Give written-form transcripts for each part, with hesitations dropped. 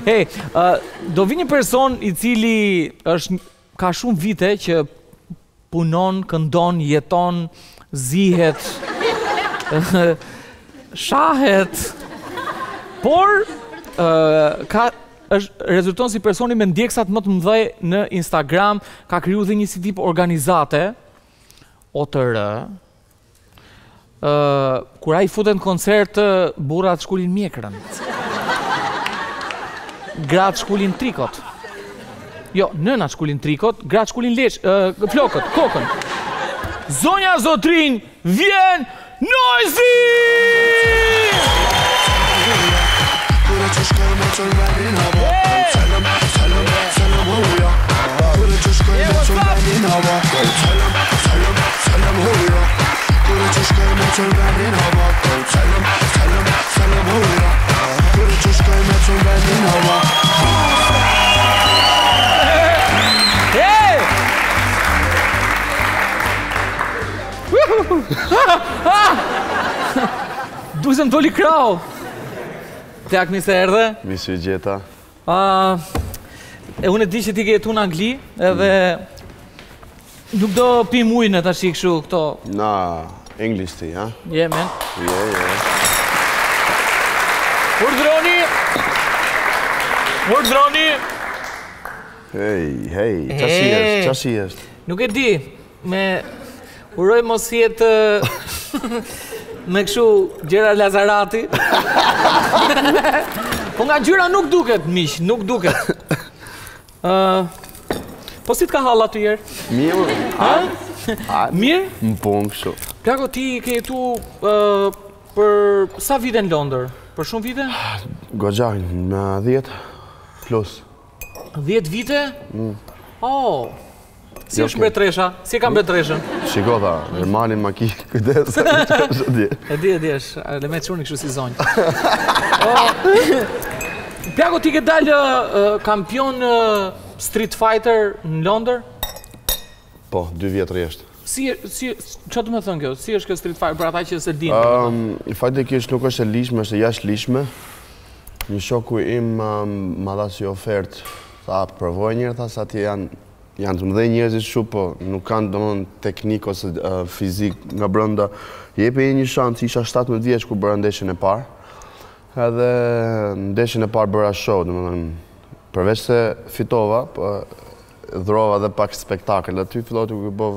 Hey, do vi një person i cili është ka shumë vite që punon, këndon, jeton, zihet, shahet, por ka është rezulton si personi me ndjekësat më të mëdhenj në Instagram, ka kriju dhe një si tip organizate, OTR, kur ai futet në koncert, burrat shkulin mjekrën. Gratë shkulin trikot. Jo, nënat shkulin trikot, gratë shkulin lesh, flokët, kokën. Zonja zotërinj, vjen Noizy! Duhet se më doli krahu. Plak mirë se erdhe. Mirë se ju gjeta. E unë e di që ti ke jetu në Angli, edhe nuk do pim ujë në tashi kështu këto. Na, English ti, ha? Yeah, man. Yeah, yeah. Urdhroni! Urdhroni! Hej, hej, qa si është, qa si është? Nuk e di, me uroj mos jetë me kështu gjëra lazarati. Po nga ngjyra nuk duket, miq, nuk duket. Ë Po si të ka halla ty Jer? Mirë. Ha? Mirë? Më punë kështu. Plako ti ke jetu për sa vite në Londër? Për shumë vite? Goxha, në 10 plus. 10 vite? Mm. Oh. Si është mbretëresha? Si e ka mbretëreshën? Shiko tha, në malin ma ki, kujdes. E di, e di, është, le me çuni kështu si zonjë. Plako, ti ke dalë kampion Street Fighter në Londër? Po, dy vjet rresht. Si, si, ça do me thënë kjo? Si është kjo Street Fighter për ata që s'e dinë? Um, Faktikisht nuk është e ligjshme, është e jashtëligjshme. Një shoku im ma dha si ofertë, tha, provoje njëherë, tha, se atje janë Janë të mëdhenj njerëzit kështu, po nuk kanë domethënë teknikë ose fizik nga brenda. Jepi një shans, isha 17 vjeç kur bëra ndeshjen e parë. Edhe ndeshjen e parë bëra show, domethënë përveç se fitova, po dhurova edhe pak spektakël. Aty filloi të u bë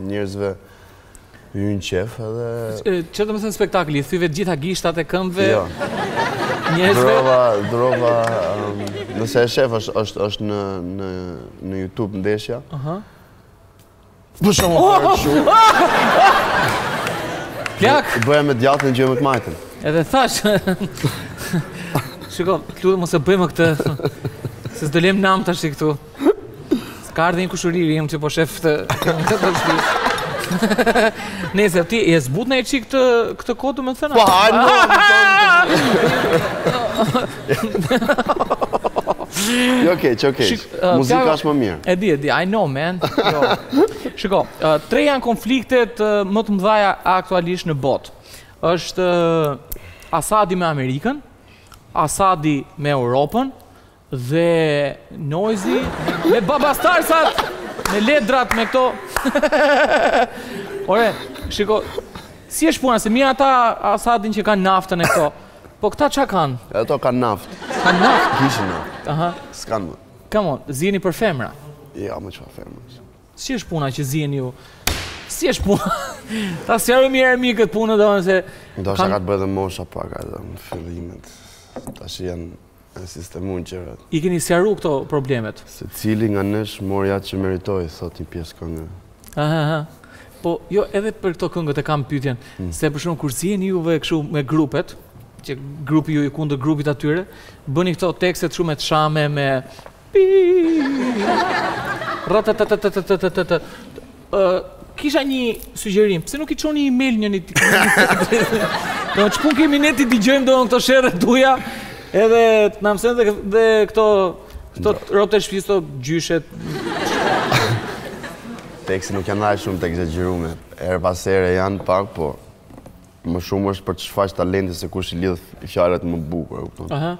njerëzve Hynë qef edhe... Ça do me thënë spektakli, i thyve të gjitha gishtat e këmbëve? Jo. Njerëzve? Dhurova, dhurova, nëse e shef është, është, është në, në, në Youtube ndeshja. Aha. Për shumë oh! për shumë. Plak! Bëja me djathtën, gjë me të majtën. Edhe thash. Shiko, të lutem mos e bëj më këtë. Se s'do lem nam tash këtu. Ka ardhur një kushëriri im që po shef këtë këtë shtëpi. Nëse ti e zbut një çik këtë këtë kohë domethënë. Po hajde. Jo keq, jo keq. Muzika është më mirë. E di, e di, I know man. Jo. Shiko, tre janë konfliktet më të mëdha aktualisht në botë. Është Asadi me Amerikën, Asadi me Europën Dhe Noizy me babastarsat, me ledrat, me këto. Ore, shiko, si është puna, se mirë ata Asadin që kanë naftën e këto. Po këta ça kanë? Ato kanë naftë. Kanë naftë? Kishin naftë. Aha. S'kanë më. Come on, ziheni për femra. Jo, më çfarë femra. Si është puna që ziheni ju? Si është puna? Ta sqaroj mirë e mirë këtë punë, domethënë se... Ndoshta ka të bëjë dhe mosha pak, edhe në fillimet. Tash janë E sistemun gjërat. I keni sqaru këto problemet? Secili nga nesh mori atë që meritoi, thot një pjesë këngë. Aha, aha. Po, jo, edhe për këto këngët e kam pyetjen, mm. se për shembull kur ziheni juve kështu me grupet, që grupi juaj kundër grupit atyre, bëni këto tekstet shumë të shame me pi. Ratatatatatatatatat. Kisha një sugjerim, pse nuk i çoni email njëri tjetrit? Do ç'punë kemi ne t'i dëgjojmë do këto sherret tuaja, edhe të na mësojnë dhe, dhe këto këto robët e shtëpisë, këto gjyshet. Teksti nuk janë aq shumë të ekzagjerume. Herë pas here janë pak, po më shumë është për të shfaq talentin se kush i lidh fjalët më bukur, e kupton? Aha.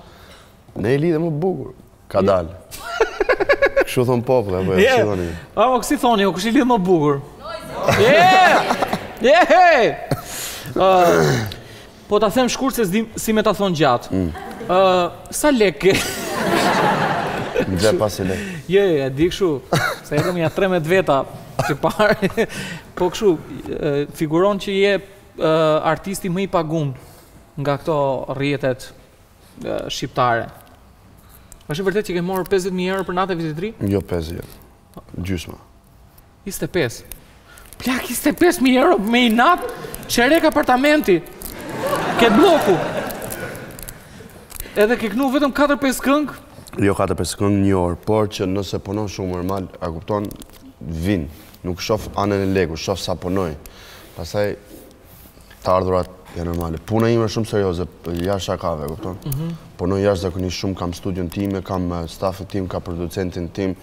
Ne i lidhim më bukur. Ka dalë. Kështu thon populli apo jo, si thoni? A po si thoni, kush i lidh më bukur? Yeah! Yeah! Po ta them shkurt se s'di si me ta thon gjatë. Mm. Ë, sa lek ke? Në xhep pasi lek. Jo, jo, e di kështu, se edhe më ja 13 veta që parë. Po kështu, figuron që je artisti më i pagum nga këto rrjetet shqiptare. Është e vërtetë që ke marrë 50.000 euro për natë e vitit të ri? Jo 50. Gjysma. 25. Plak 25.000 euro me një natë, çerek apartamenti. Ke blloku. Edhe ke knu vetëm 4-5 këngë? Jo 4-5 këngë një orë, por që nëse punon shumë normal, a kupton, vin. Nuk shof anën e leku, shof sa punoj. Pastaj të ardhurat janë normale. Puna ime është shumë serioze, jashtë shakave, kupton? Mm Punoj jashtëzakonisht shumë, kam studion time, kam eh, stafin tim, kam producentin tim,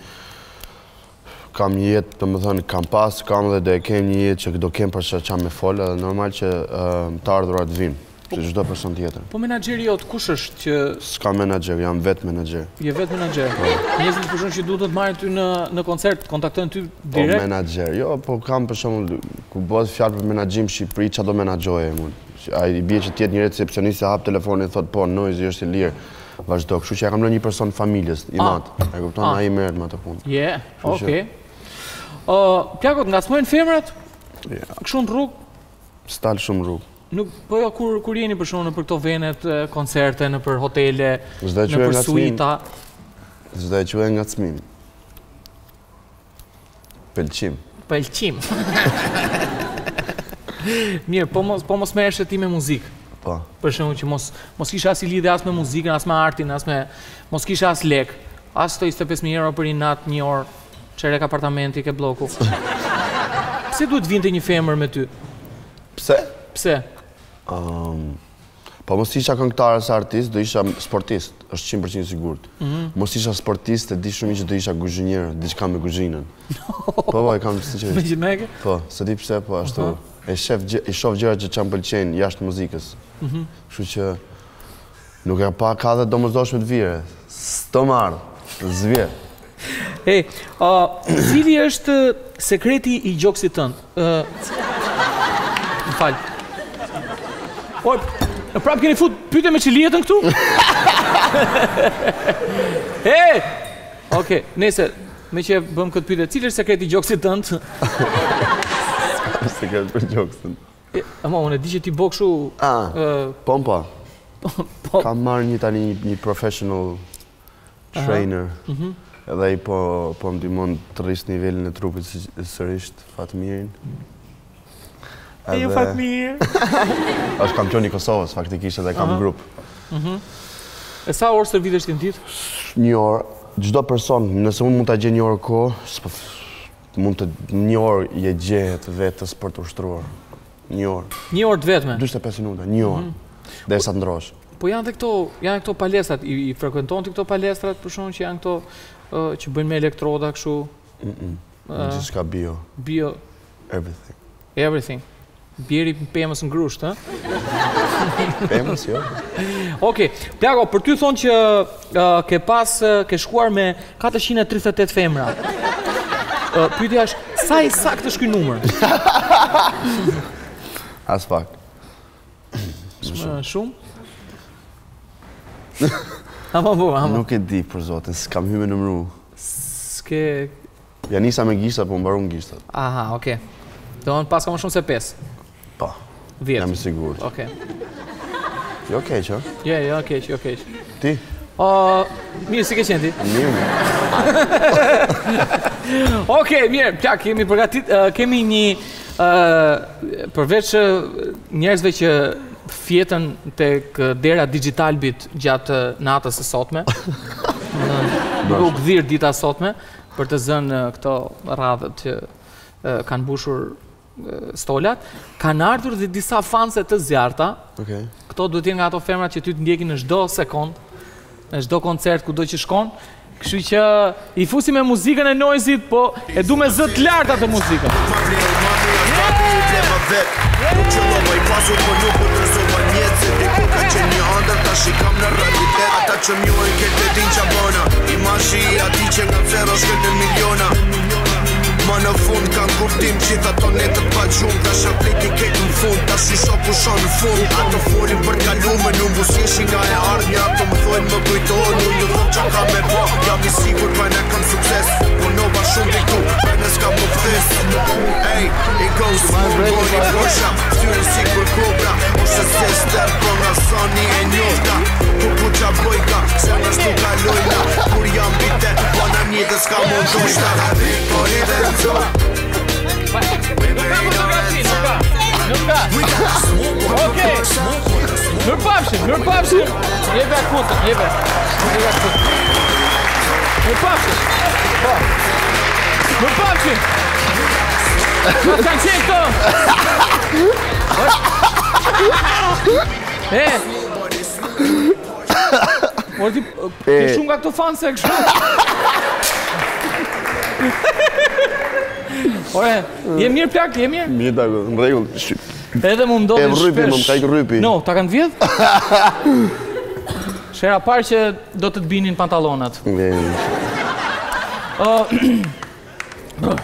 kam një jetë, domethënë, kam pas, kam dhe do e kem një jetë që do kem për që ça me folë, edhe normal që eh, të ardhurat vinë, që çdo person tjetër. Po menaxheri jot, kush është që... S'kam menaxher, jam vetë menaxher. Je vetë menaxher. Po. Njerëzit për shembull që duhet të marrin ty në në koncert, kontaktojnë ty po, direkt? Po menaxher, jo, po kam për shembull kur bëhet fjalë për menaxhim në Shqipëri, ça do menaxhoje mund. Ai i bie që të jetë një recepcionist që hap telefonin thotë po, Noizy është i lirë. Vazhdo, kështu që ja kam lënë një person familjes, i ah. mat. E kupton, ah. ai merret me atë punë. Je, okay. Ë, plako të ngacmojnë femrat? Ja. Kështu në rrugë? S'dal shumë rrugë. Nuk, po jo, kur, kur jeni për shembull nëpër këto venet, koncerte, nëpër hotele, nëpër suita. S'do e quaj ngacmim. Pëlqim. Pëlqim. Mirë, po mos, po mos merreshe ti me muzikë. Po. Për shembull që mos, mos kishe asnjë lidhje as me muzikën, as me artin, as me, mos kishe as lek, as këto 25.000 euro për një natë, një orë, çerek apartamenti ke blloku. Pse duhet vinte një femër me ty? Pse? Pse? Um, po mos isha këngëtar ose artist, do isha sportist, është 100% sigurt. Mm -hmm. Mos isha sportist, e di shumë që do isha kuzhinier, diçka me kuzhinën. po, po, e kam sinqerisht. Me gjimeke? Po, s'e di pse, po ashtu. Uh -huh. E shef, i shof gjërat që ça më pëlqejnë jashtë muzikës. Mm -hmm. Kështu që Nuk e pa ka dhe domosdoshme të vire. S'do marrë, s'vje. Ej, uh, cili është sekreti i gjoksit tënd? Uh, më fal. Oj, prapë keni fut pyetje me Çiljetën këtu? Ej! Okej, nëse meqë bëm këtë pyetje, cili është sekreti i gjoksit tënd? Sekret për gjoksin. Ama unë e di që ti bo kështu... Ah, pompa. Po. Kam marrë një tani një professional trainer. Mhm. Edhe ai po, po më ndihmon të rris nivelin e trupit sërisht, Fatmirin. Edhe... Jo Fatmir. është kampion i Kosovës, faktikisht edhe kam grup. Mhm. E sa orë stërvitesh ti në ditë? Një orë. Çdo person, nëse unë mund ta gjej një orë kohë, Mund të një orë je gjehet vetës për të ushtruar. Një orë. Një orë të vetme? 45 minuta, një orë. Mm -hmm. Derisa të ndrosh. Po janë dhe këto, janë këto palestrat, i, i frekuenton ti këto palestrat për shembull që janë këto uh, që bëjnë me elektroda kështu? Mm -mm. Uh, Gjithçka bio. Bio. Everything. Everything. Bjeri pemës në grusht, ë? Pemës, jo. Okej, Plako, për ty thonë që uh, ke pas, ke shkuar me 438 femra. Uh, pyetja është, sa i saktë është ky numër? Aspak. Shumë? Shumë? Ama po, ama. Nuk e di për zotin, s'kam hy me numru. S'ke Ja nisa me gishtat, po mbarun gishtat. Aha, okej. Domethënë paska më shumë se 5. Po. 10. Jam i sigurt. Okej. Jo keq, ë? Jo, jo keq, jo keq. Ti? O, mirë, si ke qenë ti? Mirë. Okej, mirë, plak, kemi përgatit, kemi një ë përveç njerëzve që fjetën tek dera Digitalbit gjatë natës së sotme. Duke u gdhirë dita e sotme, për të zënë këto radhët që kanë mbushur stolat, kanë ardhur dhe disa fanse të zjarrta. Okej. Këto duhet të jenë nga ato femrat që ty të ndjekin në çdo sekond, në çdo koncert kudo që shkon. Kështu që i fusim me muzikën e Noizit, po e du me zë të lartë atë muzikën. Nuk qëllova i pasur, po nuk u tërzova njetë se diku të. qenë një andër Tash i kam në realitet Ata që m'njohin krejt e din qa bona Imazhi i atij që nga zero shkon në miliona Ma në fund kanë kuptim Gjithë ato netët pa gjumë Tash ja vlejti krejt në fund Tash i shoh kush o në fund Ato folin për t'kalumen Unë buzëqeshi nga e ardhmja Ato më thojnë më kujtohen Unë ju thom qa ka me bo Jam i sigur pa ne kam sukses Punova shumë diku Ene s'kam më vdes Ey, it goes smooth Boni Porsche Ftyrën si kur kobra Ose sister Po nga sani e njofta Ku ku qa bojka Se në shtu kalojna Kur jam bite Po në një dhe s'ka mund ndoshta Nuk ka fotografi, nuk ka. Nuk ka. Okej. Mirupafshim, mirupafshim. Jepe akutën, jepe. Jepe akutën. Mirupafshim. Po. Mirupafshim. Po kanë qenë këto? E. Por ti ke shumë nga këto fanse kështu. Ore, je mirë plak, je mirë? Mirë, ta, në rregull. Edhe mu ndodhi shpesh. E rrypi, më ka ikë rrypi. No, ta kanë vjedh? Është hera e parë që do të të binin pantallonat.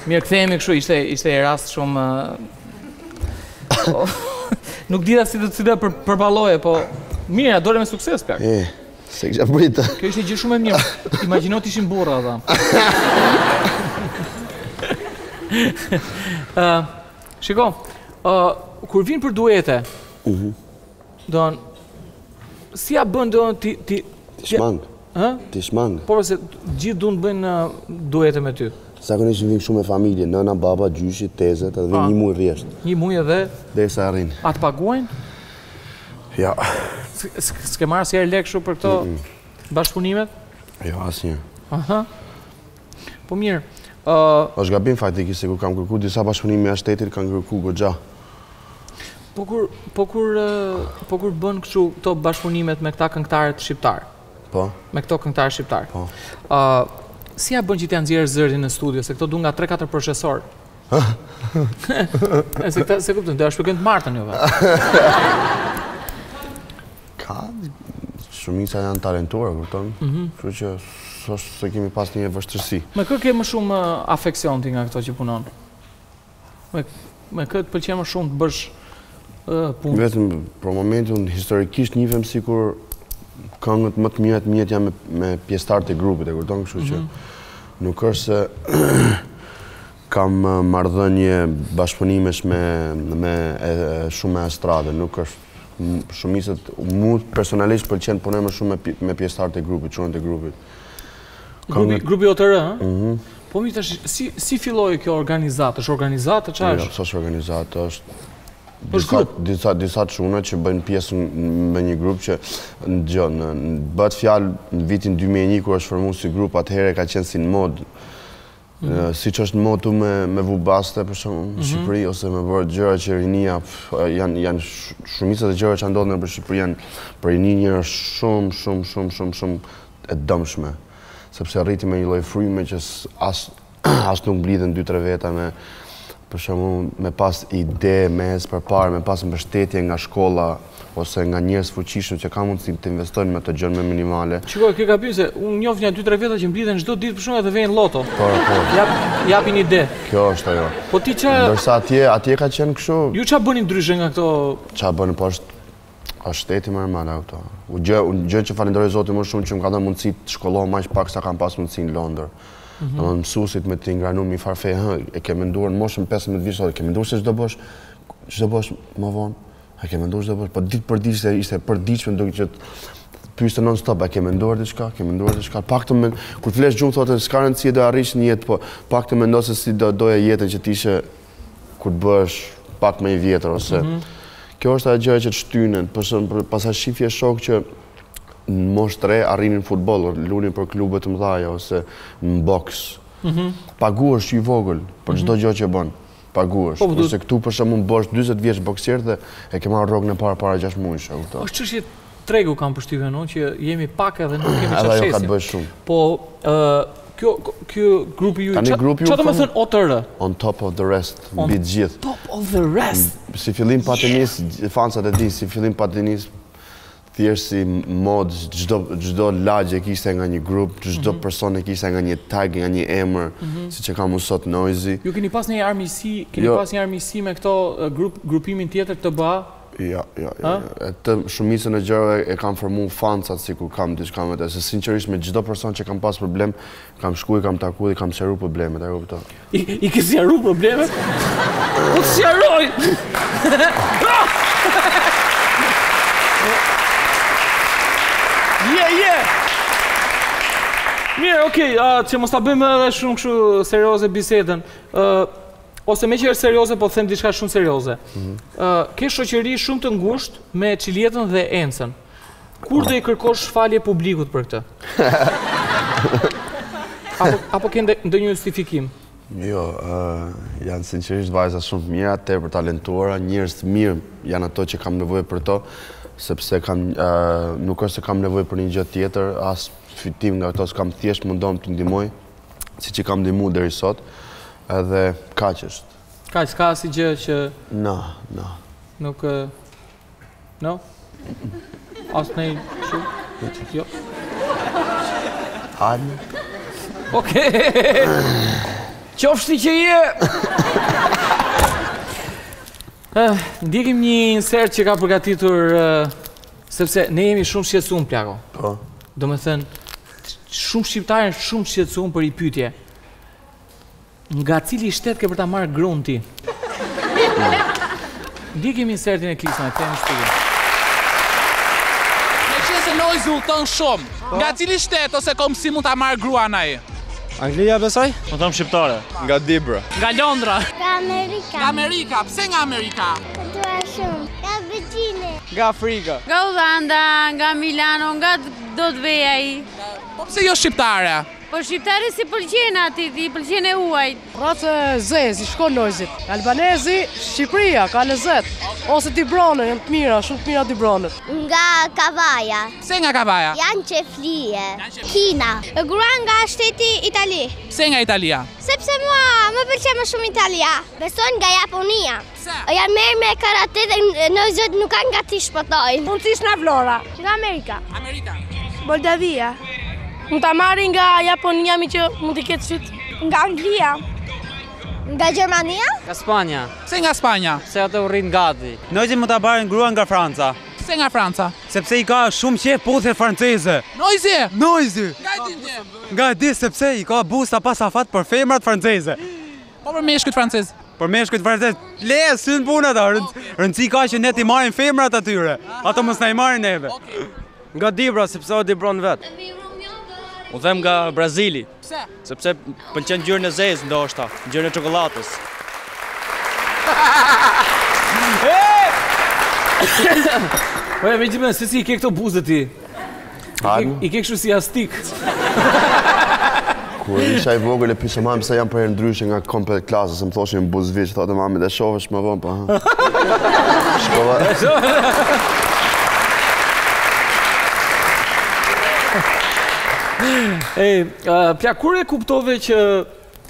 Mirë, kthehemi kështu, ishte ishte një rast shumë Nuk dita si të si të për, përballoje, po mirë, ia dole me sukses plak. E, s'e kisha pritë. Kjo ishte gjë shumë e mirë. Imagjino të ishin burra ata. Ë, shiko, ë kur vin për duete, ëh, mm -hmm. si ja bën do ti ti Ti shmang. Ë? Ti shmang. Po se gjithë duan të bëjnë duete me ty. Zakonisht vin shumë me familje, nëna, baba, gjyshi, tezet, edhe vin një muaj rresht. Një muaj edhe derisa arrin. A të paguajnë? Ja. S'ke marrë asnjëherë lekë kështu për këto mm -mm. bashkëpunimet? Jo, asnjë. Aha. Po mirë. Ë uh... Është gabim faktikisht se kur kam kërku disa bashkëpunime jashtë shtetit, kanë kërku goxha. Po kur po kur po kur bën kështu këto bashkëpunimet me këta këngëtarët shqiptar. Po. Me këto këngëtarë shqiptar. Po. Ë uh, si ja bën që t'ia nxjerrësh zërin në studio, se këto duan nga 3-4 procesor. E se këta s'e kuptojnë, do ja shpjegojnë të martën juve. Ka shumica janë talentuar, kupton? Mm -hmm. Kështu që s'është se kemi pas një vështirësi. Me kë ke më shumë afeksion ti nga këto që punon? Me, me kë të pëlqen më shumë të bësh uh, punë? Vetëm për momentin historikisht njifem sikur këngët më të mira të miat janë me, me pjesëtarët e grupit, e kupton, kështu që mm -hmm. nuk është se kam marrëdhënie bashkëpunimesh me me e, shumë me estradën, nuk është shumicët mu personalisht pëlqen punoj më shumë me, me pjesëtarët e grupit, çunat e grupit. Grupi, grupi OTR, ë? Mhm. Po mirë tash, si si filloi kjo organizatë? Është organizatë çfarë jo, është? Jo, s'është organizatë, është disa disa disa çuna që bëjnë pjesë në një grup që në gjë në bëhet fjalë në vitin 2001 kur është formuar si grup, atëherë ka qenë si në modë. Mm -hmm. Siç është në modë me me vu baste për shembull në mm -hmm. Shqipëri ose me bërë gjëra që rinia janë janë shumica e gjërave që ndodhin në Shqipëri janë për rininë është shumë shumë shumë shumë shumë e dëmshme, sepse rriti me një lloj fryme që as as nuk mblidhen 2-3 veta me për shembull me pas ide me ecë përpara, me pas mbështetje nga shkolla ose nga njerëz fuqishëm që kanë mundësi të investojnë me të gjënë më minimale. Shiko, ke gabim se unë njoh nja 2-3 veta që mblidhen çdo ditë për shembull edhe vejnë lloto. Po, po. Jap, japin ide. Kjo është ajo. Po ti ça Ndërsa atje, atje ka qenë kështu. Ju ça bëni ndryshe nga këto? Ça bëni, po është Është shteti më normal, a kupton. U gjë, gjë që falenderoj Zotin më shumë që më ka dhënë mundësi të shkollohem aq pak sa kam pas mundësi në Londër. Mm -hmm. Domethënë mësuesit me të ingranu me farë feje, hë, e ke menduar në moshën 15 vjeç, e ke menduar se ç'do bësh, ç'do bësh më vonë? E ke menduar ç'do bësh? Po ditë për ditë ishte ishte përditshme duke që pyeste non stop, a ke menduar diçka? Ke menduar diçka? Pak të men... kur të flesh gjumë thotë s'ka rëndësi do arrish në jetë, po pak të mendo se si do doje jetën që të ishe kur të bëhesh pak më i vjetër ose mm -hmm. kjo është ajo gjëja që të shtynë, për shembull, pastaj shifje shokë që në moshë të re arrinin futboll, lunin për klube të mëdha ose në boks. Mm -hmm. Paguhesh që i vogël për çdo mm -hmm. gjë që bën. Paguhesh. Po, Kurse këtu për shembull bëhesh 40 vjeç boksier dhe e ke marrë rrogën e parë para 6 muajsh, e kupton? Është çështje tregu kam përshtypjen unë që jemi pak edhe nuk kemi çfarë shesim. Edhe ajo ka të bëjë shumë. Po, ë kjo ky grupi ju ça ça do të thënë OTR? On top of the rest, mbi të gjithë. Top of the rest. Si fillim pati nis, fansat e di, si fillim pati nis. Thjesht si mod, çdo çdo lagje kishte nga një grup, çdo mhm. person e kishte nga një tag, nga një emër, mm -hmm. siç e kam unë sot Noizy. Ju keni pas një armiqësi, keni jo. pas një armiqësi me këto grup grupimin tjetër të BA? Jo, jo, jo. E të shumicën e gjërave e kam formu fansat sikur kam diçka me të, se sinqerisht me çdo person që kam pas problem, kam shku i kam taku dhe kam sqaru problemet, e kupton. I, i ke sqaru problemet? Po të sqaroj! Je, je! Mirë, okej, okay, që mos ta bëjmë edhe shumë kështu serioze bisedën. Uh, ose meqë është serioze, po them diçka shumë serioze. Mm -hmm. uh, ke shoqëri shumë të ngushtë me Çiljetën dhe Encën. Kur do i kërkosh falje publikut për këtë? Apo, apo ke ndonjë justifikim? Jo, janë sinqerisht vajza shumë të mira, tepër talentuara, njerëz të mirë janë ato që kam nevojë për to, sepse kam, nuk është se kam nevojë për një gjë tjetër, as fitim nga ato, s'kam thjesht mundohem të ndihmoj, siç i kam ndihmu deri sot, edhe kaq është. Kaq, s'ka asgjë që... No, no. Nuk... No? As në i kështu? Jo. Hajde. Okej. Qofsh ti që je. Eh, ndjekim një insert që ka përgatitur sepse ne jemi shumë shqetësuar plako. Po. Domethënë shumë shqiptarë janë shumë shqetësuar për një pyetje. Nga cili shtet ke për ta marrë gruan ti? Ndjekim insertin e Klismait, kthehemi studio. Meqenëse Noizy udhëton shumë, po. nga cili shtet ose kombësi mund ta marrë gruan ai? Anglia besoj? Po them shqiptare. Nga Dibra. Nga Londra. Nga Amerika. Nga Amerika, pse nga Amerika? E dua shumë. Nga Beijingi. Nga Afrika. Nga Holanda, nga Milano, nga do të vejë ai. Po pse jo shqiptare? Po shqiptare s'i pëlqen atij, i pëlqen e huajt. Racë e zezë, i shkon Noizit. Albanezi, Shqipëria, ka lezet. Ose Dibrane, janë të mira, shumë të mira Dibranët. Nga Kavaja. Pse nga Kavaja? Janë qejflie. Kina. Grua nga shteti Itali. Pse nga Italia? Sepse mua më pëlqen më shumë Italia. Besoj nga Japonia. Pse? Janë merr me karate dhe Noizit nuk ka nga t'i shpëtojnë. Mundësisht nga Vlora. Nga Amerika. Amerika. Moldavia. Mund ta marri nga Japonia meqë mund t'i ketë sytë. Nga Anglia. Nga Gjermania? Nga Spanja. Pse nga Spanja? Se ato u rrinë gati. Noizi mund ta marrin gruan nga Franca. Pse nga Franca? Sepse i ka shumë qejf puthjet franceze. Noizi! Noizi! Nga e din ti? Nga e di sepse i ka buzët pa afat për femrat franceze. Po për meshkujt francez. Për meshkujt francez, le s'hyn puna ata, rëndësi ka që ne t'i marrim femrat atyre, ato mos na i marrin neve. Nga Dibra, sepse o Dibran vetë. Unë them nga Brazili. Pse? Sepse pëlqen ngjyrën e zezë ndoshta, ngjyrën e çokollatës. Po e megjithëse se si i ke këto buzët ti? I ke kështu si jastik. Kur isha i vogël e pyesja mamin pse jam përherë ndryshe nga komplet klasës, më thoshin buzëviç, thotë mami do shohësh më vonë, po. Shkolla. Ej, plak kur e kuptove që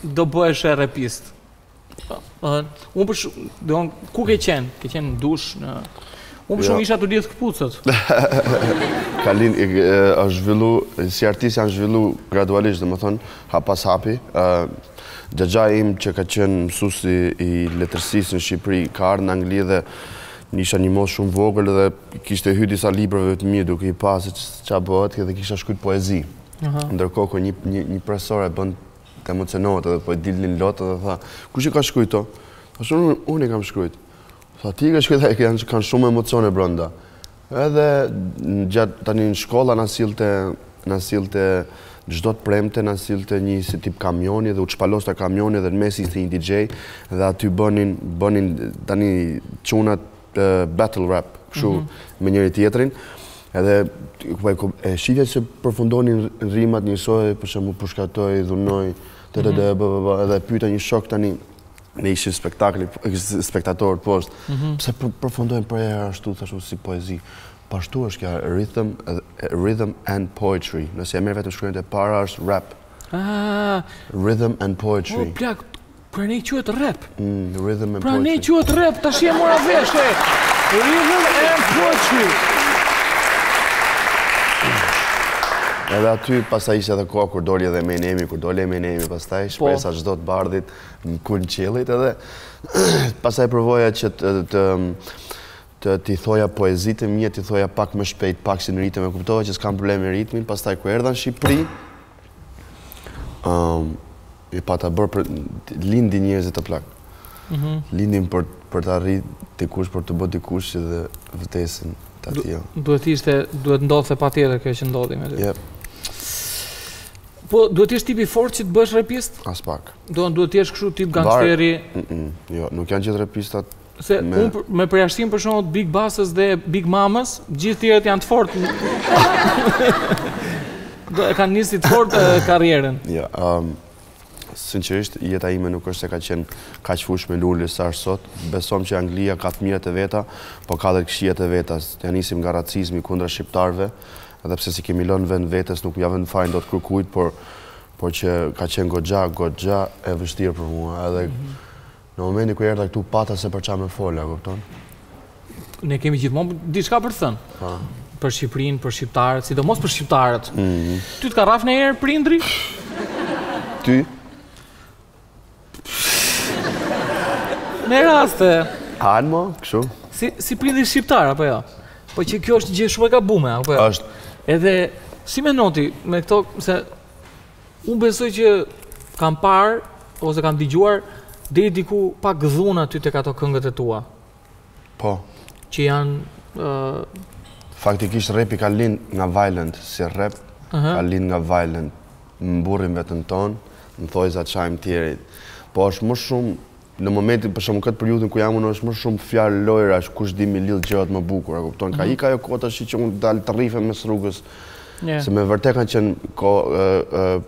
do bëhesh repist? Unë për shumë, do ku ke qenë? Ke qenë në dush, në... Unë për shumë jo. isha tu lidh këpucët. Ka lind, është zhvillu, si artist jam zhvillu gradualisht, domethënë, hap pas hapi. Xhaxhai im që ka qenë mësuesi i letërsisë në Shqipëri, ka ardhë në Angli dhe isha një moshë shumë vogël dhe kishte hy disa librave të mi duke i pa se ça bëhet dhe kisha shkrujt poezi. Ndërkohë, kur një, një, një profesor e bën të emocionohet edhe po i dilnin lot edhe tha, kush i ka shkrujt to? Thash unë, unë i kam shkrujt. Tha ti i ke shkrujt, e kanë, kanë shumë emocione brenda. Edhe gjatë tani në shkolla na sillte na sillte çdo të premte na sillte një si tip kamioni dhe u çpaloste kamioni dhe në mes ishte një DJ dhe aty bënin bënin tani çunat battle rap, kështu mm -hmm. me njëri tjetrin. Edhe po e shihja që përfundonin rimat njësoj, për shembull pushkatoj, dhunoj, të të të b b b edhe pyeta një shok tani ne ishim spektakli, spektatorët poshtë. Mm -hmm. Pse përfundojnë përherë ashtu thashë si poezi? Po ashtu është kjo rhythm, rhythm and poetry. Nëse e merr vetëm shkronjat e para është rap. Ah, rhythm and poetry. Po plak, Pra ne quhet rap. Mm, rhythm and pra ne quhet rap, tash e mora vesh. E. Rhythm and poetry. Edhe aty pastaj ishte edhe koha kur doli edhe Eminemi, kur doli Eminemi, pastaj po. shpresa çdo të bardhit në kulm qiellit edhe pastaj provoja që të të të t'i thoja poezitë e mia, t'i thoja pak më shpejt, pak si në ritëm, e kuptova që s'kam problem me ritmin, pastaj kur erdha në Shqipëri, ëm i pata bërë për lindin njerëzit o plak. Mm -hmm. Lindin për për të arrit dikush, për të bërë dikush dhe vdesin të atij. Duhet ishte, duhet ndodhte patjetër kjo që ndodhi me ty. Yep. Po duhet të jesh tip i fortë që të bëhesh repist? Aspak. Do duhet të jesh kështu tip gangsteri? Mm -mm, jo, nuk janë gjithë repistat Se me... unë me përjashtim për shembull Big Basës dhe Big Mamës, gjithë tjerët janë të fortë. Do e kanë nisur të fortë karrierën. Jo, um, sinqerisht jeta ime nuk është se ka qenë kaq fushë me lule sa është sot. Besom që Anglia ka të mirat e veta, po ka dhe të këqijat e veta. Ja nisim nga racizmi kundra shqiptarëve, edhe pse s'i kemi lënë vend vetes, nuk ja vënë fajin dot kërkujt, por por që ka qenë goxha, goxha e vështirë për mua. Edhe mm -hmm. Në momentin kur erdha këtu pata se për ça me fol, a kupton? Ne kemi gjithmonë diçka për të thënë. Po. Për Shqipërinë, për shqiptarët, sidomos për shqiptarët. Mm -hmm. Ty të ka rraf ndonjëherë prindri? Ty? Me raste. Almo, kështu? Si, si prindri shqiptar, apo jo? Po që kjo është një gjë shumë e gabume, apo jo? Është. Edhe, si mendon ti, me këto, se Unë besoj që kam parë ose kam dëgjuar deri diku pak dhunë aty tek ato këngët e tua. Po. Që janë ë Faktikisht repi ka lind nga violent, si rap uh -huh. ka lind nga violent. Mburrim veten tonë, në thojza çajmë tjerit. Po është më shumë në momentin për shembull këtë periudhën ku jam unë është më shumë fjalë lojrash, kush di mi lidh gjërat më bukur, a kupton? Ka mhm. ik ajo kohë tash që unë dal të rrifem mes rrugës. Se me vërtet kanë qenë ko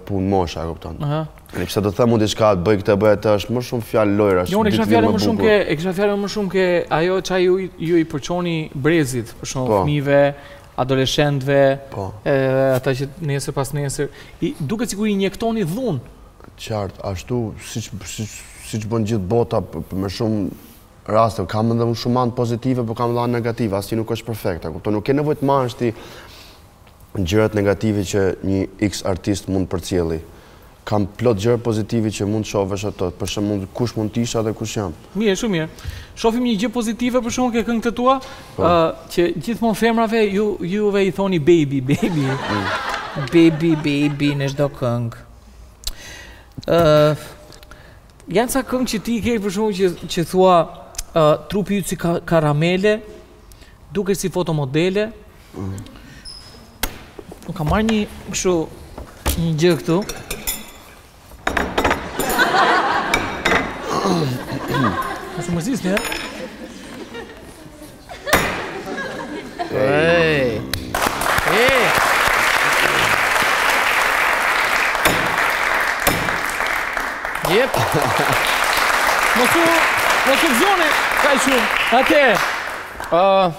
punë mosha, a kupton? Ëh. Në pse do të them unë diçka, bëj këtë, bëj atë, është më shumë fjalë lojrash. Jo, unë kisha fjalën më shumë ke, e kisha fjalën më shumë ke ajo ça ju ju i përçoni brezit, për shembull po. fëmijëve, adoleshentëve, po. edhe ata që nesër pas nesër, i duket sikur i injektoni dhunë. Qartë, ashtu siç siç siç bën gjithë bota me shumë raste, kam edhe unë shumë anë pozitive, po kam edhe anë negative, asnjë nuk është perfekt, a kupton? Nuk ke nevojë të marrësh ti gjërat negative që një X artist mund të përcjelli. Kam plot gjëra pozitive që mund të shohësh ato, për shembull kush mund të isha dhe kush jam. Mirë, shumë mirë. Shohim një gjë pozitive për shembull ke këngët e tua, po. që gjithmonë femrave ju juve i thoni baby, baby. Mm. Baby, baby në çdo këngë. Ë janë ca këngë që ti i ke për shembull që që thua uh, trupi yt si ka, karamele, dukesh si fotomodele. Mm. Unë kam marrë një kështu një gjë këtu. Mos u mërzisni, e? Ej. Ej. Jep. Mos u mos u gëzoni kaq shumë. Atëherë. Ë,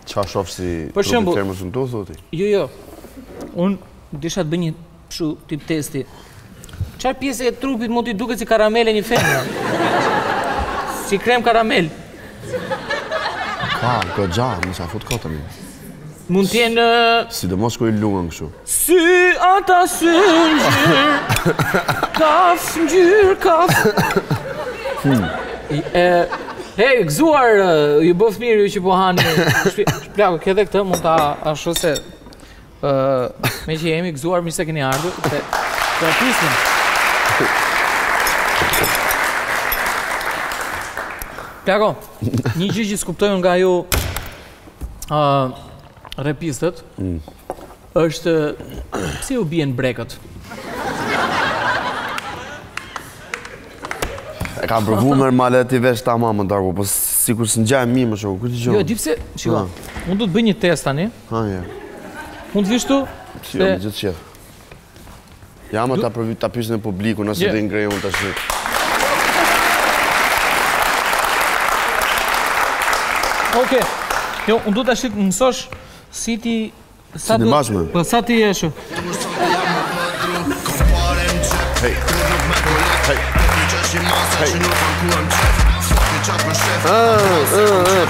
Ça shof si Për shembull, trupi femrës në tu thoti? Jo, jo. Unë desha të bëj një kështu tip testi. Çfarë pjese e trupit mund t'i duket si karamele një femre? Si krem karamel. Ka, goxha, mos ia fut kot tani. Mund të jenë Sidomos kur i luan kështu. Sy ata sy ngjyrë. Kaf ngjyrë kaf. Hmm. E Hey, gëzuar, ju bëftë mirë ju që po hani. Plako, ke edhe këtë mund ta ashtu se Ë, meqë jemi gëzuar mirë se keni ardhur, se do të pyesim. Plako, një gjë që s'kuptoj unë nga ju ë repistët mm. është pse ju bien brekët? E kam provu normal edhe ti vesh tamam më darku, po sikur s'ngjaj mirë më shumë, ku Jo, di pse, shiko. Unë do të bëj një test tani. Ha, ja. Mund të vish tu? Si, jo, me gjithë qejf. Ja, më ta përvi, ta pyesin publikun, nëse do i ngrej unë tash. Okej. Jo, unë du tash të mësosh si ti sa do. Po sa ti je ashtu? Hey. Hey. Hey.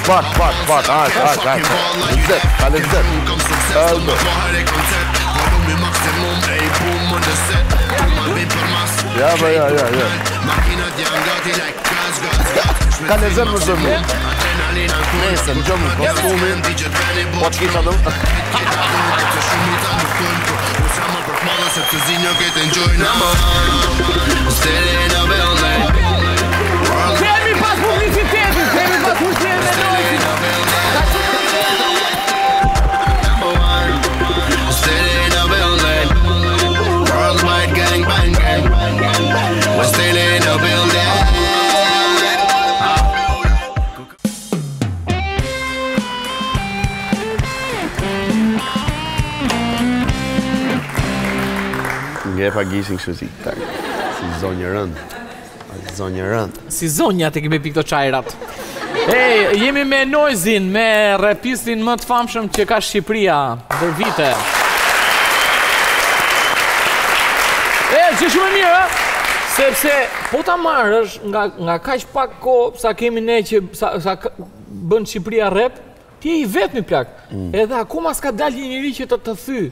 Pak, pak, pak, hajt, hajt, hajt. Lezet, ka lezet. Volumi maksimum, ej bum më në set Ma vi për mas Ja, po, ja, ja, ja. Makinat janë gati like gas, gas, gas Ka lezet më së mu. Adrenalina në Nesër, në gjëmë, kostumin. Po të kisha do... Sepse shumica nuk tojnë Po unë s'jam më për t'madhe Sepse zinjo këtë enjoy Number one Still in a building Kemi pas publicitetit, kemi pas publicitetit me Noizy. Number one Still in a building Worldwide gang bang gang We're still in a building Nge pa gishin kështu si tak. Si zonjë rënd. Zonjë rënd. Si zonja të kemi pi këto çajrat. Ej, jemi me Noizin, me repistin më të famshëm që ka Shqipëria ndër vite. E, që shumë e mirë, ë? Sepse po ta marrësh nga nga kaq pak kohë sa kemi ne që sa, sa ka- bën Shqipëria rap, ti je i vetmi plak. Edhe akoma s'ka dalë një njeri që të të thy.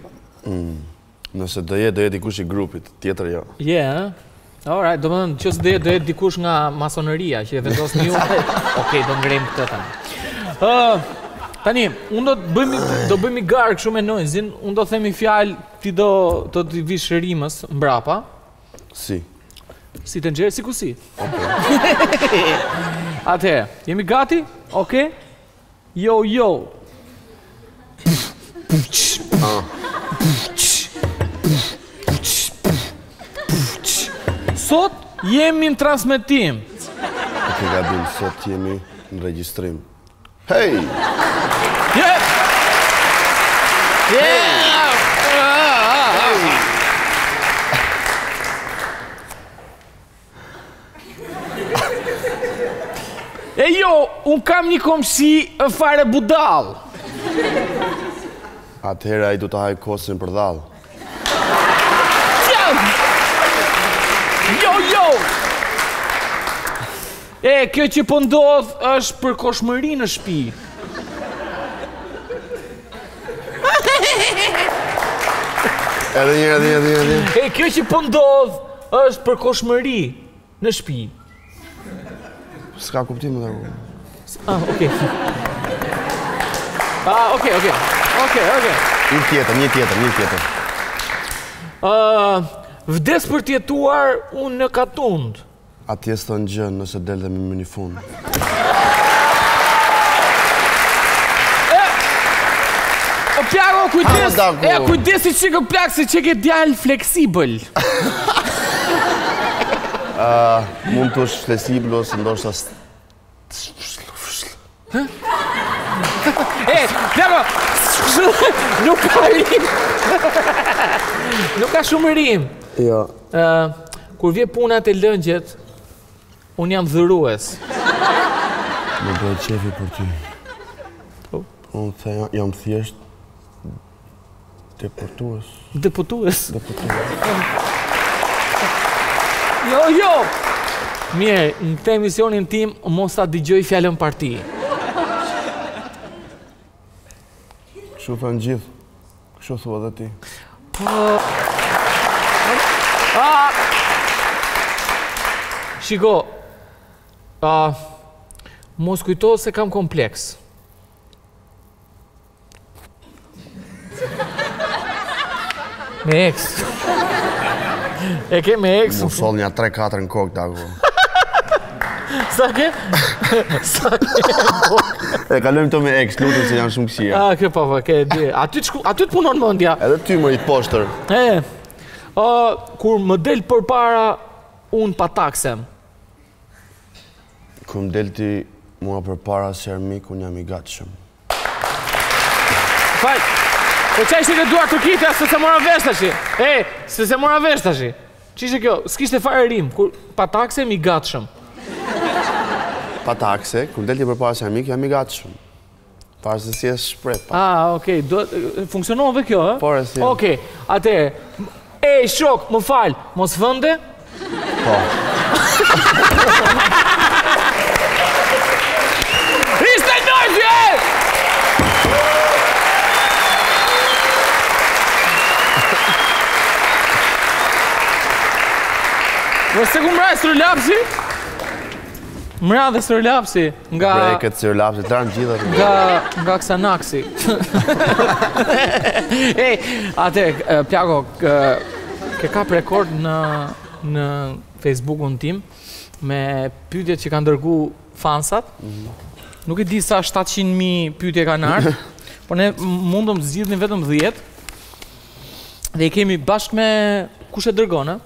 Nëse do jetë, do jetë dikush i grupit, tjetër jo. Je, ë? Alright, do më thënë, që do jetë, do jetë dikush nga masonëria që e vendosni ju. Okej, do ngrejmë këtë tani. Ë, tani, unë do të bëjmë do bëjmë garë kështu me Noizin, unë do themi fjalë, ti do do t'i vish rimës mbrapa, Si. si të nxjerr si ku si. Atëherë, jemi gati? Okej? Jo, jo. Sot jemi në transmetim. E ke gabim, sot jemi në regjistrim. Hej! Yeah! Yeah! E jo, unë kam një komshi e fare budall. Atëherë ai do të hajë kosin për dhallë. Jam! Jo, jo! E, kjo që po ndodh është përkohshmëri në shtëpi. Edhe një herë, edhe një herë, edhe një herë. E, kjo që po ndodh është përkohshmëri në shtëpi. S'ka kuptim më të Ah, okay. Ah, okay, okay. Okay, okay. Një tjetër, një tjetër, një tjetër. Ë, vdes për t'jetuar unë në katund. Atje s'thon gjë nëse del dhe me më një fund. O plako, kujdes, Ha, daku. e kujdes si çikë plak se që ke djalë fleksibël. Mund të është fleksibël ose ndoshta s- E, plako, nuk ka rim. Nuk ka shumë rim. Jo. Ë, kur vje puna te lëngjet, unë jam dhurues. Më bëhet qefi për ty. Po. Unë the jam thjesht deportues. Deputues. Deportues. Jo, jo. Mirë, në këtë emisionin tim mos ta dëgjoj fjalën parti. Kështu thonë gjithë. Kështu thua edhe ti. Ah! Shiko, a, mos kujto se kam kompleks. Me ex. E ke me ex? Mu soll një 3-4 në kokë, daku. Sa ke? Sa ke? E kalojmë to me ex, lutem se janë shumë këqija. A, ke po, po, ke di. Aty të shku, aty të punon mendja. Edhe ty më i poshtër. E, ë, kur më del përpara, unë pa taksem. Kur më del ti mua përpara si armik, unë jam i gatshëm. Fal. Po qa ishte ke duar trokitja se se mora vesh tash. E, se se mora vesh tash. Ç'ishte kjo? S'kishte fare rim, kur pa taksem i gatshëm. Pa takse, kur më del ti përpara si armik, jam i gatshëm. Para se si e shpreh pa. Ah, okay, do funksionon dhe kjo, ë? Po, re, si. Okej, atëherë. Ej, shok, më fal, mos vënde? Po. Ishte Noizy, e! Po se ku mra stilolapsi? Mra dhe stilolapsi nga Brekët, stilolapsi, të ranë gjitha. Nga nga Xanaxi. Ej, atë plako ke kap rekord në në Facebookun tim me pyetjet që kanë dërgu fansat. Mm -hmm. Nuk e di sa 700.000 pyetje kanë ardhur, por ne mundëm të zgjidhnim vetëm 10. Dhe i kemi bashkë me kush e dërgon, ë?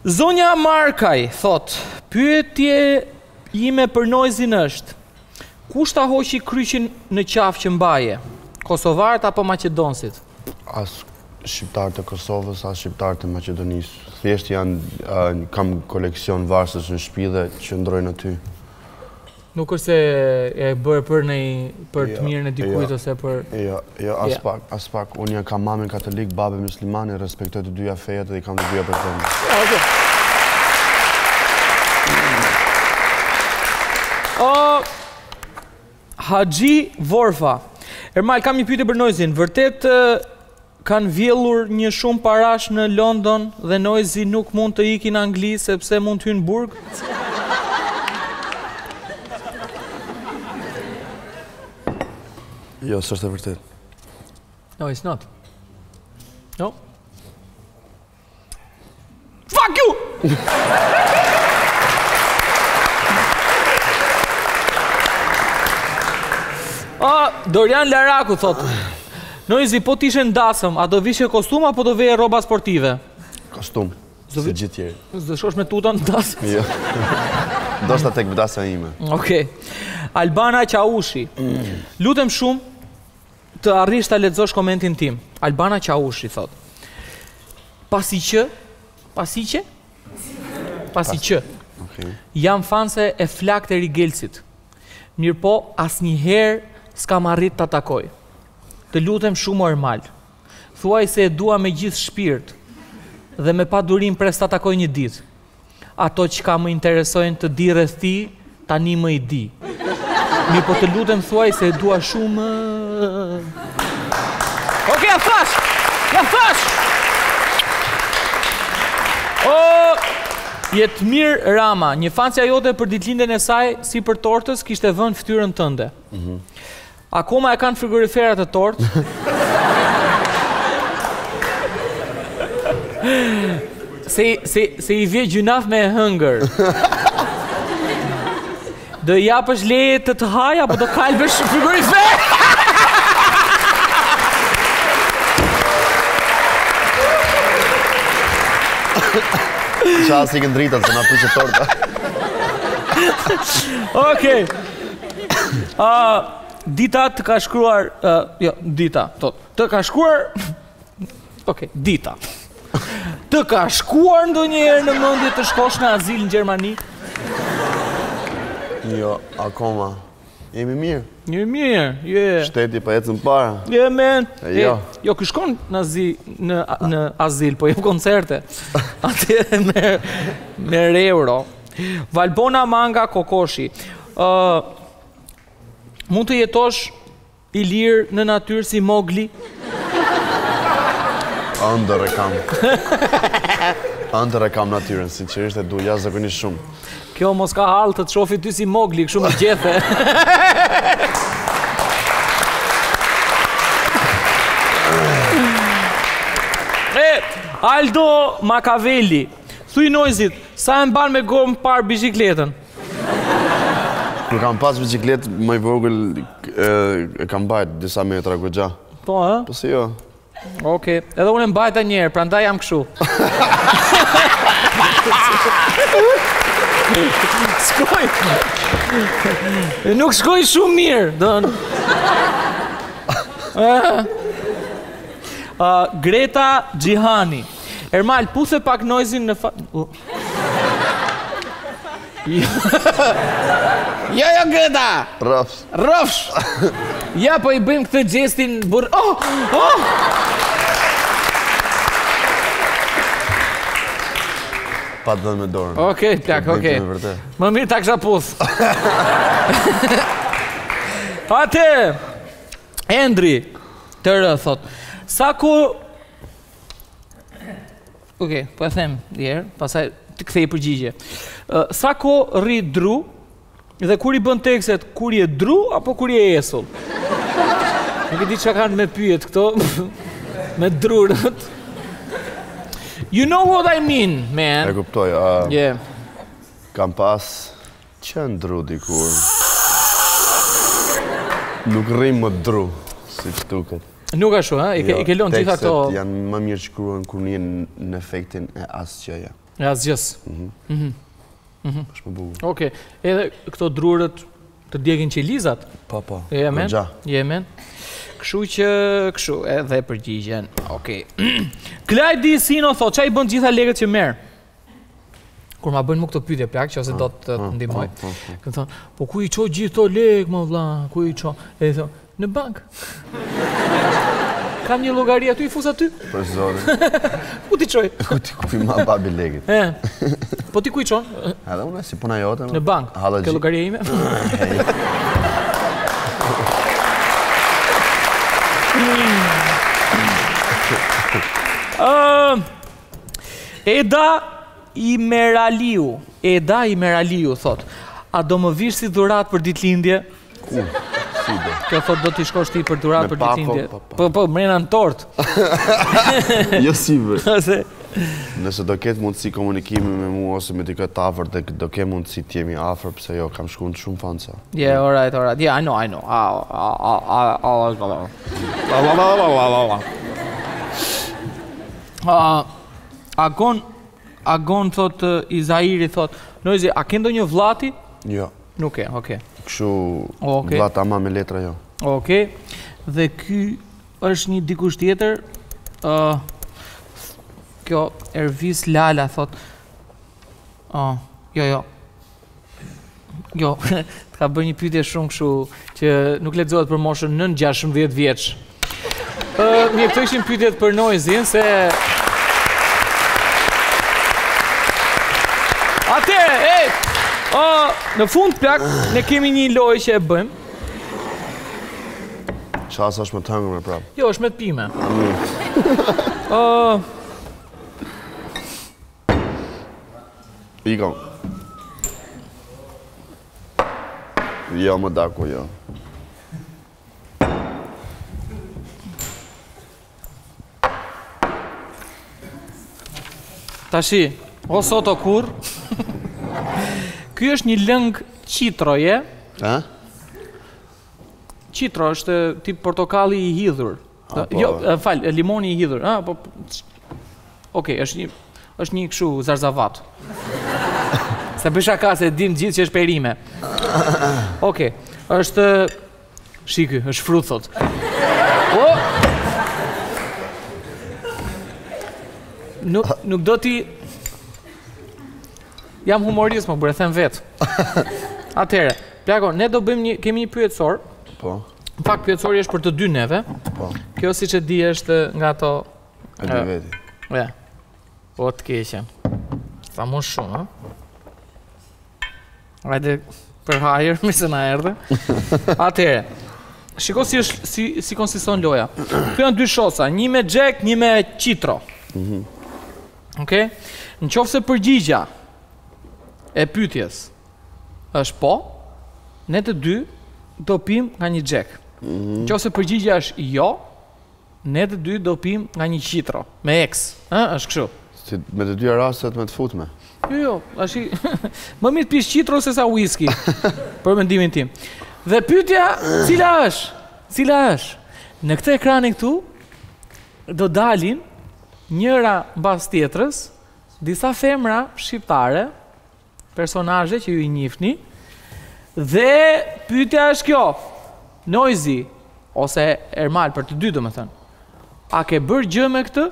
Zonja Markaj thotë, pyetja ime për Noizin është, kush ta hoqi kryqin në qafë që mbaje? Kosovarët apo maqedonsit? As shqiptarët e Kosovës, as shqiptarët e Maqedonisë. Thjesht janë, kam koleksion varsësh në shtëpi dhe qëndrojnë aty. Nuk është se e bërë për në për të jo, mirën e dikujt jo, ose për Jo, jo, as pak, as pak. Unë ja kam mamin katolik, babën musliman, i respektoj të dyja fejet dhe i kam të dyja për zemër. Jo, okay. O Haxhi Vorfa. Ermal, kam një pyetje për Noizin. Vërtet kanë vjellur një shumë parash në London dhe Noizi nuk mund të iki në Angli sepse mund të hyjë në burg? Jo, s'është e vërtetë. No, it's not. No. Fuck you! Ah, Dorian Laraku thot. Noizi, po të ishe në dasëm, a do vishe kostum apo do veje rroba sportive? Kostum. Si gjithë tjerë. S'do shkosh me tuta në dasëm? Jo. Ndoshta tek dasma ime. Okej. Albana Qaushi. Mm. Lutem shumë të arrish ta lexosh komentin tim. Albana Qaushi thot. Pasi që, pasi që, pasi që. Okay. Jam fanse e flaktë e Rigelsit. Mirëpo, asnjëherë s'kam arrit ta takoj. Të lutem shumë o Ermal. Thuaj se e dua me gjithë shpirt dhe me padurim pres ta takoj një ditë. Ato çka më interesojnë të di rreth tij, tani më i di. Mirëpo të lutem thuaj se e dua shumë. Okej, ja thash! Ja thash! O, Jetmir Rama, një fansja jote për ditëlindjen e saj, sipër tortës, kishte vënë fytyrën tënde. Mm -hmm. Akoma e kanë frigorifer atë tortë? Se, se, se i vje gjynah me e hëngër. Do i japësh leje të të hajë, apo do kalbësh frigorifer? Qa si kënë dritat, se na prishet torta. Okej. Uh, dita të ka shkruar, uh, jo, dita, thot, të ka shkruar, ok, dita. Të ka shkuar ndonjëherë në mendje të shkosh në azil në Gjermani? Jo, akoma. Jemi mirë. Jemi mirë, je. Shteti po ecën para. Je men. Jo. Jo, ky shkon në azil, në në azil, po jep koncerte. Atje me me euro. Valbona Manga Kokoshi. Ë mund të jetosh i lirë në natyrë si Mogli? Ëndërr e kam. Ëndërr e kam natyrën, sinqerisht e du jashtëzakonisht shumë. Kjo mos ka hall të të shofi ty si Mogli, kështu me gjethe. E, Aldo Makaveli, thuj Noizit, sa e mban me gomë parë biçikletën? Kur kam pas biçikletë më i vogël e kam mbajt disa metra goxha. Po, ë? Po si jo. Okej, edhe unë e mbajta një herë, prandaj jam kështu. Shkoj. Nuk shkoj shumë mirë, do. Uh, Greta Xhihani. Ermal, puthe pak Noizin në fa... Jo, jo, Greta! Rrofsh. Rrofsh! Ja, po i bëjmë këtë gjestin burr... Oh! Oh! Pa të dhënë me dorën. Okej, plak, okej. Më mirë ta kisha puth. Ate! Endri, tërë, thot. Sa ku Okej, po e them një herë, pastaj të kthej përgjigje. Sa kohë rri dru dhe kur i bën tekstet, kur je dru apo kur je esull? Nuk e di çka kanë me pyjet këto, me drurët. You know what I mean, man. E kuptoj. Uh, yeah. Kam pas qenë dru dikur. Nuk rri më dru, siç duket. Nuk ashtu, ha? I ke, jo, i ke lënë gjitha këto... Tekstet janë më mirë shkruhen kur je në efektin e asgjëje. E asgjës. Mhm. Mm mhm. Është më bukur. Okej. Edhe këto drurët të djegin qelizat? Po, po. Je men? Je men? Kështu që, kështu, edhe përgjigjen. Okej. Klajdi Sino thotë, ça i bën gjitha lekët që merr? Kur ma bëjnë mu këto pyetje plak, që ose do të të ndihmoj. Më thonë, po ku i çon gjithë këto lekë, mo vlla, ku i çon? E i thonë, në bankë. Kam një llogari aty, i fus aty. Për zotin. Ku t'i çoj? Ku t'i ku i ma babi lekët? E. Po ti ku i çon? Edhe unë si puna jote. Në bankë. Ke llogaria ime? Ëm Eda Imeraliu, Eda Imeraliu thotë, a do më vish si dhuratë për ditëlindje? Ku? Si do? Kjo thotë do t'i shkosh ti për dhuratë për ditëlindje. Po, po, po, mrena në tortë. jo si bë. Ose Nëse do ketë mundësi komunikimi me mua ose me dikë të afërt dhe do ke mundësi të jemi afër, pse jo, kam shku në shumë fansa. Yeah, all right, all right. Yeah, I know, I know. A a a a a a a Agon Agon thot Izairi thot, Noizi, a ke ndonjë vlla ti? Jo. Nuk ke, okay. Kështu okay. vlla tamam me letra jo. Okej. Dhe ky është një dikush tjetër, ë uh, kjo Ervis Lala thot. Oh, jo, jo. Jo, të ka bërë një pyetje shumë kështu që nuk lexohet për moshën nën 16 vjeç. Ë, mirë, këto ishin pyetjet për Noizin se Atëherë, ej, ë, në fund plak ne kemi një lojë që e bëjmë. Qa sa është me të hëngër me prapë? Jo, është me të pime. Ë, Iko. Jo, më daku, jo. Tashi, o sot o kurrë. Ky është një lëng qitroje. A? Qitro është tip portokalli i hidhur. A, po. Jo, fal, limoni i hidhur, ëh, po Okej, është një është një kështu zarzavat. Se bëj shaka se e dim gjithë që është perime. Okej, është shiky, është frut thot. Po. Nuk nuk do ti Jam humorist, mo burrë, e them vetë. Atëherë, plako, ne do bëjmë një kemi një pyetësor. Po. Në fakt pyetësori është për të dy neve. Po. Kjo siç e di është nga ato E di veti. Ja. Po të keqe. Sa më shumë, ha? Hajde për hajër, mirë se na erdhe. Atëherë, shiko si është si si konsiston loja. Këto janë dy shoca, një me Jack, një me Qitro. Mhm. Okej? Në qoftë se përgjigja e pyetjes është po, ne të dy do pim nga një Jack. Mm -hmm. Në qoftë se përgjigja është jo, Ne të dy do pim nga një qitro, me eks, ë, është kështu. Si me të dyja rastet me të futme. Jo, jo, tash më mirë të pish qitro se sa whisky, për mendimin tim. Dhe pyetja, cila është? Cila është? Në këtë ekranin këtu do dalin njëra mbas tjetrës disa femra shqiptare personazhe që ju i njihni. Dhe pyetja është kjo. Noizi ose Ermal për të dy domethënë. A ke bërë gjë me këtë?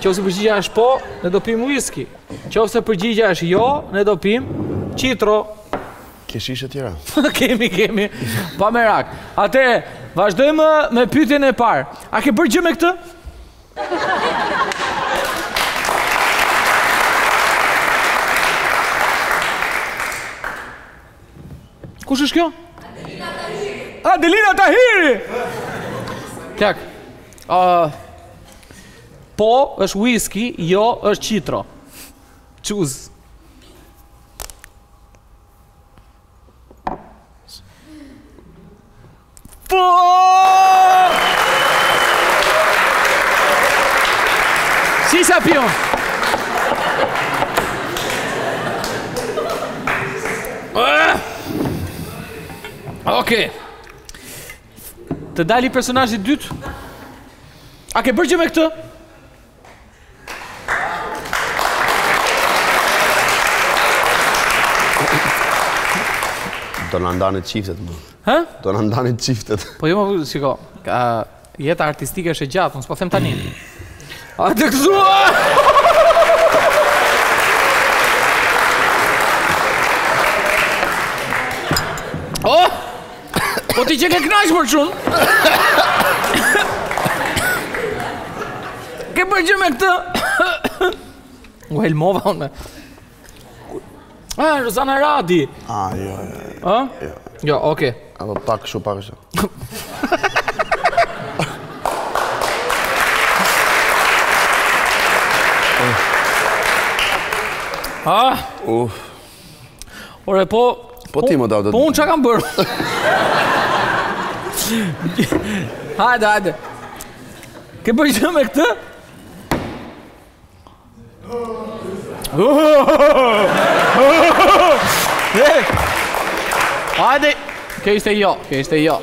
Qoftë se përgjigja është po, ne do pim whisky. Qoftë se përgjigja është jo, ne do pim qitro. Ke shishe tjera? kemi, kemi. Pa merak. Atëherë, vazhdojmë me pyetjen e parë. A ke bërë gjë me këtë? Kush është kjo? Adelina Tahiri. Adelina Tahiri. Plak. Uh, Po, është whisky, jo, është qitro. Choose. Po! Si sa pion? Ah! Okej. Të dali personazhi i dytë? A ke bërë gjë me këtë? Do na ndani çiftet më. Hë? Do na ndani çiftet. Po jo, më shiko, ka jeta artistike është e gjatë, unë s'po them tani. A të gëzua! Oh! Po ti që ke knaq për çun? Ke bërë gjë me këtë? U helmova unë. Ah, Rozana Radi. Ah, jo, jo. Ë? Jo. Jo, okay. Apo pak kështu, pak kështu. Ah, Uf. Ore, po... Po ti më do Po unë ça kam bërë? Hajde, hajde. Ke bërë gjë me këtë? Hajde. Kjo ishte jo, kjo ishte jo.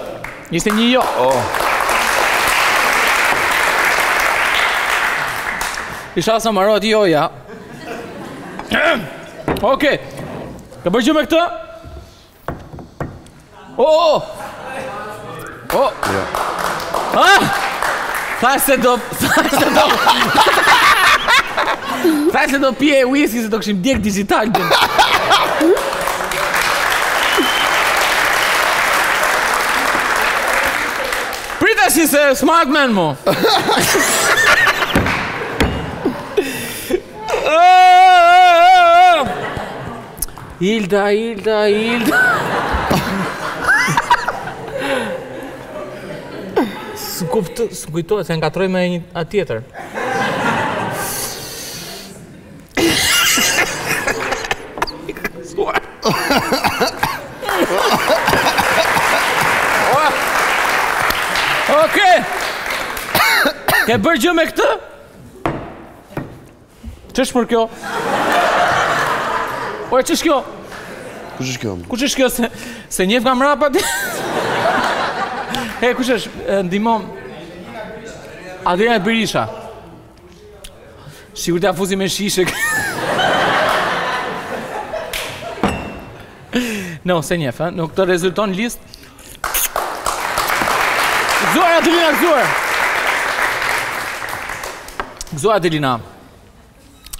Ishte një jo. Oh. Isha sa mbarohet joja. Okej. Ke bërë gjë me këtë? Oh! Oh! Jo. Ah! Tha se do, tha se do. Tha se do pije whisky se do kishim djeg digital. gjën. Prita si se smart man mo. Hilda, Hilda, Hilda. S'më kupto, s'më kujtohet se ngatroj me një a tjetër. Okej. Ke bërë gjë me këtë? Ç'është për kjo? Ore, ç'është kjo? Kush është kjo? Kush është kjo se se njeh nga mrapa ti? E kush është? E, Ndihmon. Adriana Berisha. Sigur t'ja fusi me shishe. No, se njeh, ë? Nuk të rezulton listë. Gëzuar Adelina, gëzuar. Gëzuar Adelina.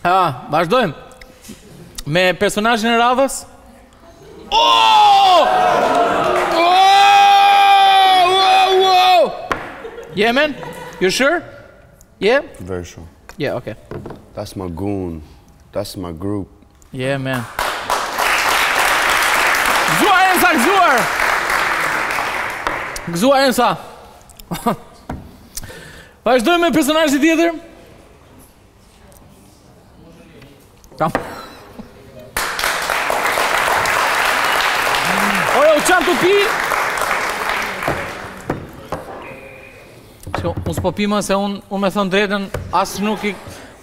Ah, vazhdojmë. Me personazhin e radhës. Oh! Oh! Wow, wow! Yeah, man? You sure? Yeah? Very sure. Yeah, okay. That's my goon. That's my group. Yeah, man. Gëzuar Ensa, gëzuar! Gëzuar Ensa. Vazhdojmë me personazhin tjetër. Kam. Ore, u çan të pi. Shko, unë s'po pi më se unë, unë me thënë drejtën, as nuk i...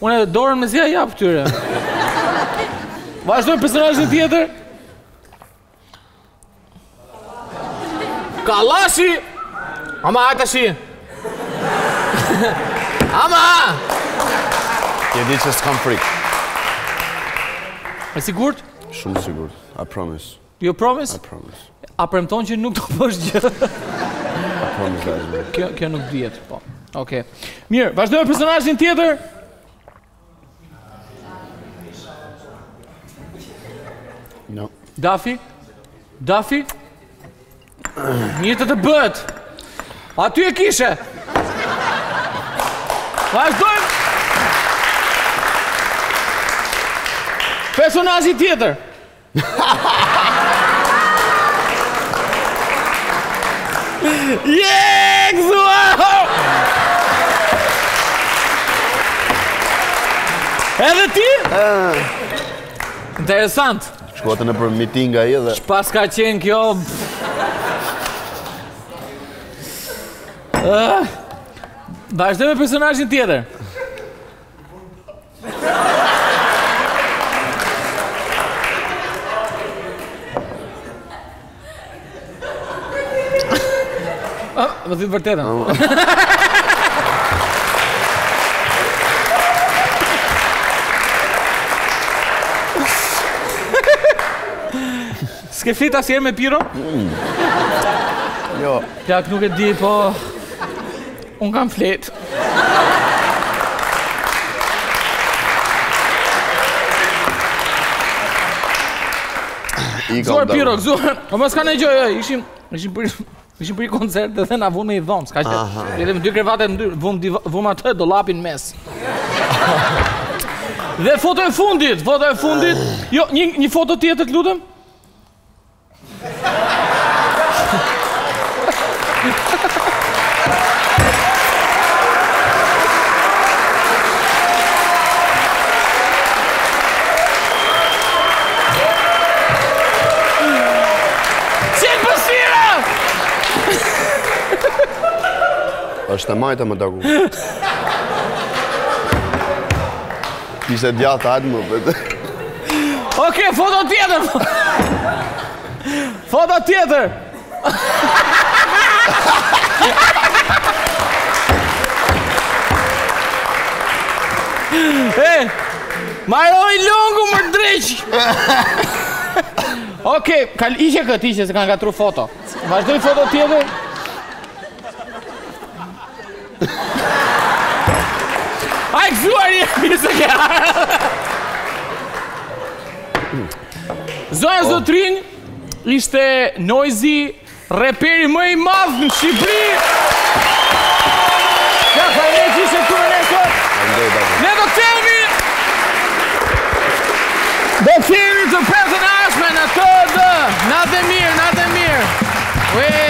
Unë edhe dorën mezi ia jap këtyre. Vazhdojmë personazhin tjetër. Kallashi! Ama hajt tashi. Ama! Ti e di që s'kam frikë. E sigurt? Shumë sigurt. I promise. You promise? I promise. A premton që nuk do bësh gjë? I promise that. Kjo kjo nuk dihet, po. Okej. Mirë, vazhdojmë me personazhin tjetër. No. Dafi? Dafi? Mirë të të bëhet. Aty e kishe. Vazhdojmë. Personazhi tjetër. Je, gëzuar! Edhe ti? Interesant. Shkote nëpër miting ai edhe. Ç'paska qenë kjo? Uh, Vazhdoj me personazhin tjetër. Ah, më thi të vërtetën. S'ke flit asnjëherë me Piro? Mm. Jo. Plak nuk e di, po... Unë kam flet. Gëzuar Piro, gëzuar. Po mos ka ndonjë gjë, jo, ishim ishim për ishim për një koncert dhe na vunë në një dhomë, s'ka gjë. Vetëm dy krevate në dy, vumë vumë atë dollapin në mes. Dhe foto e fundit, foto e fundit. Jo, një një foto tjetër, të lutem. Është e majta më daku. Ishte djathtë, hajde më bëtë. Oke, foto tjetër! Foto tjetër! E, mbaroi lëngu mor dreq! Oke, kal hiqe këtë, hiqe, se kanë ngatërru foto. Vazhdoj foto tjetër. Ai gëzuar je, mirë se ke Zonja oh. zotërinj, ishte Noizy, reperi më i madh në Shqipëri. Ja, faleminderit që ishe këtu me ne sot. Ne do kthehemi. Do kthehemi të premten e ardhshme në TD. Natën e mirë, natën e mirë. Ue.